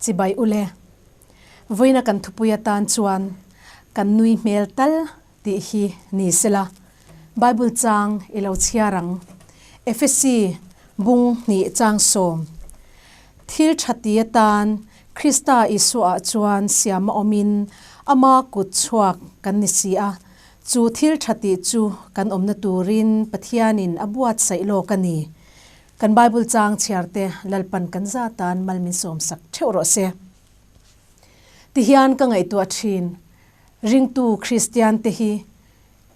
Chibai ule. Vawiina kan thupui atan chuan kan nui hmel tal tih hi ni sela. Bible chang i lo chhiar ang. Efesi bung hnih chang sawm. Thil tha ti atan Krista Isuaah chuan siam a awmin ama kut chhuak kan ni si a, chu thil tha tih chu kan awmna turin Pathianin a buatsaih lawk a ni. Kan Bible chang chhiar te Lalpan kan zatan mal min sawmsak theuh rawh se. Tihian ka ngaihtuah thin, ringtu Kristian te hi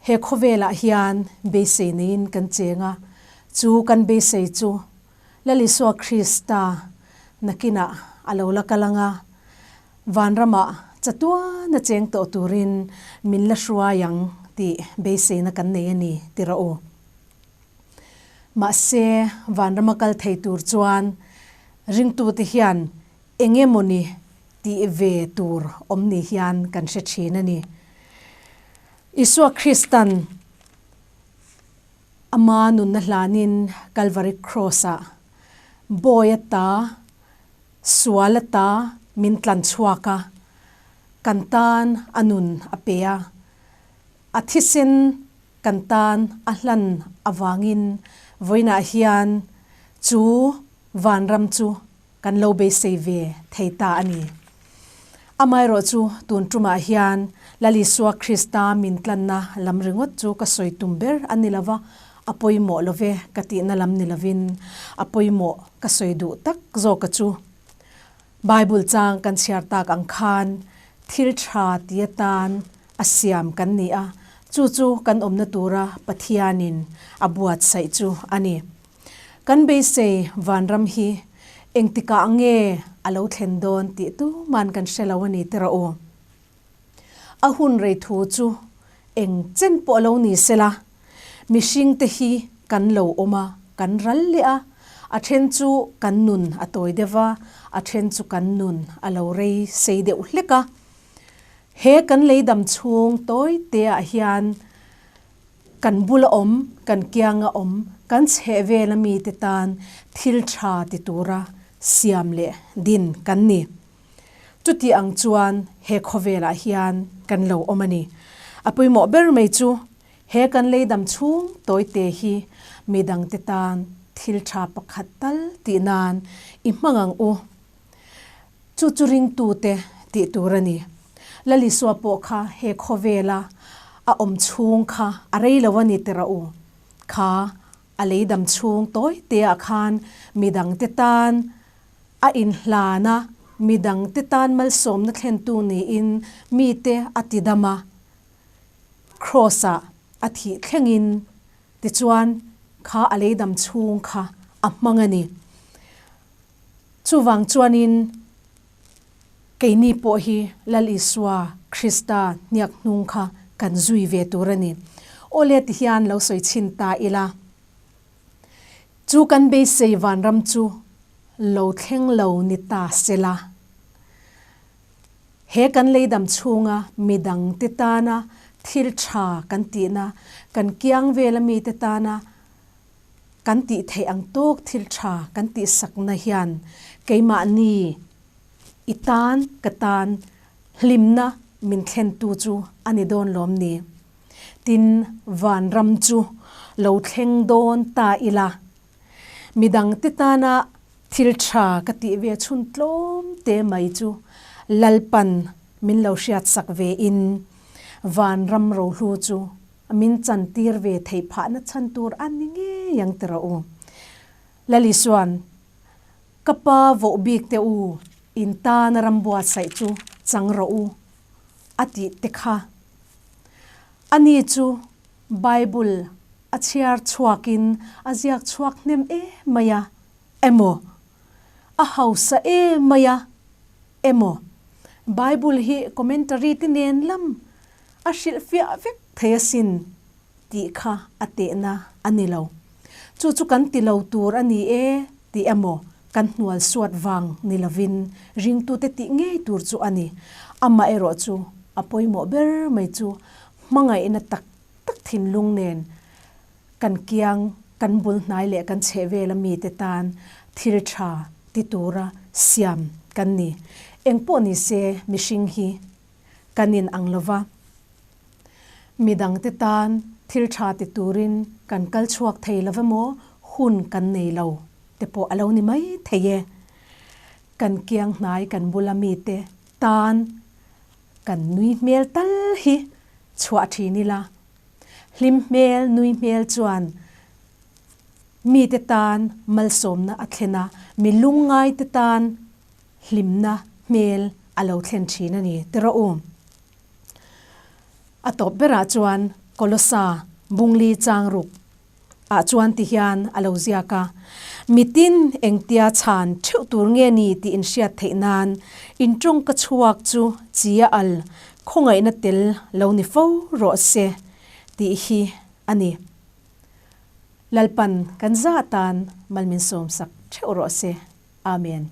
he khawvelah hian beisei neiin kan cheng a, chu kan beisei chu Lal Isua Krista nakinah a lo la kal ang a, vanramah chatuana cheng tawh turin min la hruai ang tih beiseina kan nei a ni ti rawh u. Mahse, vanrama kal thei tur chuan ringtute hian eng emawni tih ve tur awm ni hian kan hre thin a ni. Isua Kristan ama nunna hlanin Kalvari Cross-ah bawi ata, sual ata min tlan chhuak a, kan tan a nun a pe a, a thisen Kan tan a hlan avangin vawiinah hian chu vanram chu kan lo beisei ve thei ta a ni. Amaherawh chu tun tumah hian Lal Isua Krista min tlanna lam ringawt chu ka sawi tum ber a ni lova, a pawimawh lo ve ka tihna lam ni lovin a pawimawh ka sawi duh tak zawka chu Bible chang kan chhiar tak ang khan thil tha ti atan a siam kan ni a, chu chu kan awmna tura Pathianin a buatsaih chu a ni. Kan beisei vanram hi engtikah nge a lo thlen dawn tih tuman kan hre lo a ni tiraw u. A hun rei thu chu eng chen pawh lo ni sela, mihringte hi kan lo awm a, kan ral leh a, a then chu kan nun a tawi deuh va, a then chu kan nun a lo rei sei deuh hlek a. He kan lei dam chhung tawi te ah hian kan bula awm, kan kianga awm, kan chheh vel ami te tan thil tha ti tura siam leh din kan ni. Chuti ang chuan he khawvelah hian kan lo awm a ni. A pawimawh ber mai chu he kan lei dam chhung tawi te hi midang te tan thil tha pakhat tal tih nan i hmang ang u. Chu chu ringtute tih tur a ni. Lalisua pawh kha he khawvela a awm chhung kha a rei lo a ni tira u. Kha a lei dam chhung tawi teah khan midangte tan a inhlan a, midangte tan malsawmna thlentu niin mite a tidam a, Kraws-ah a thih thlengin tichuan kha a lei dam chhung kha a hmang a ni. Chuvang chuanin keini pawh hi Lal Isua Krista hniak hnung kha kan zui ve tur a ni. Awle ti hian lo sawi chhin ta ila. Chu kan beisei vanram chu lo thleng lo ni ta sela. He kan leidam chhunga midangte tana thil tha kan tihna, kan kiang vela mite tana Kan tih theih ang tawk thil tha kan tih sakna hian keimahni i tan ka tan hlimna min thlentu chu a ni dawn lawm ni? Tin, vanram chu lo thleng dawn ta ila, midangte tana thil tha ka tih ve chhun tlawm te mai chu Lalpan min lo hriatsak ve in vanram rohlu chu Min chantir ve theih phahna chhan tur a ni ngei ang tiraw u. Lalisuan, Ka pa voh bik teh u, in tana ram buatsaih chu chang rawh u, a tih te kha. Ani chu Bible a chhiar chhuakin a ziak chhuak hnem em mai a, emaw, a hausa em mai a, emaw, Bible hi commentary te nen lam A hrilhfiah vek thei asin tih kha a tehna a ni lo. Chu chu kan ti lo tur a ni e tih emaw kan hnual suat vang ni lovin ringtute tih ngei tur chu a ni. Amaherawh chu a pawimawh ber mai chu hmangaihna tak tak thinlung nen kan kiang, kan bul hnai leh kan chhehvela mite tan thil tha ti tura siam. kan ni. Engpawh ni se mihring hi kan in ang lova. Midangte tan thil tha ti turin kan kal chhuak thei lo emaw hun kan nei lo te pawh a lo ni mai thei e. Kan kiang hnai kan bula mite tan kan nui hmel tal hi chhuah thin ila. Hlim hmel nui hmel chuan mite tan malsawmna a thlen a, mi lungngaite tan hlimna hmel a lo thlen thin a ni ti rawh u. A tawp berah chuan Kolosa Bungli Changruk ah chuan ti hian a lo ziak a, Mitin engtia chhan theuh tur nge ni tih inhriat theih nan in tawngka chhuak chu chi a al khawngaihna tel lo ni fo rawh se tih hi a ni. Lalpan kan za tan mal min sawmsak theuh rawh se. Amen.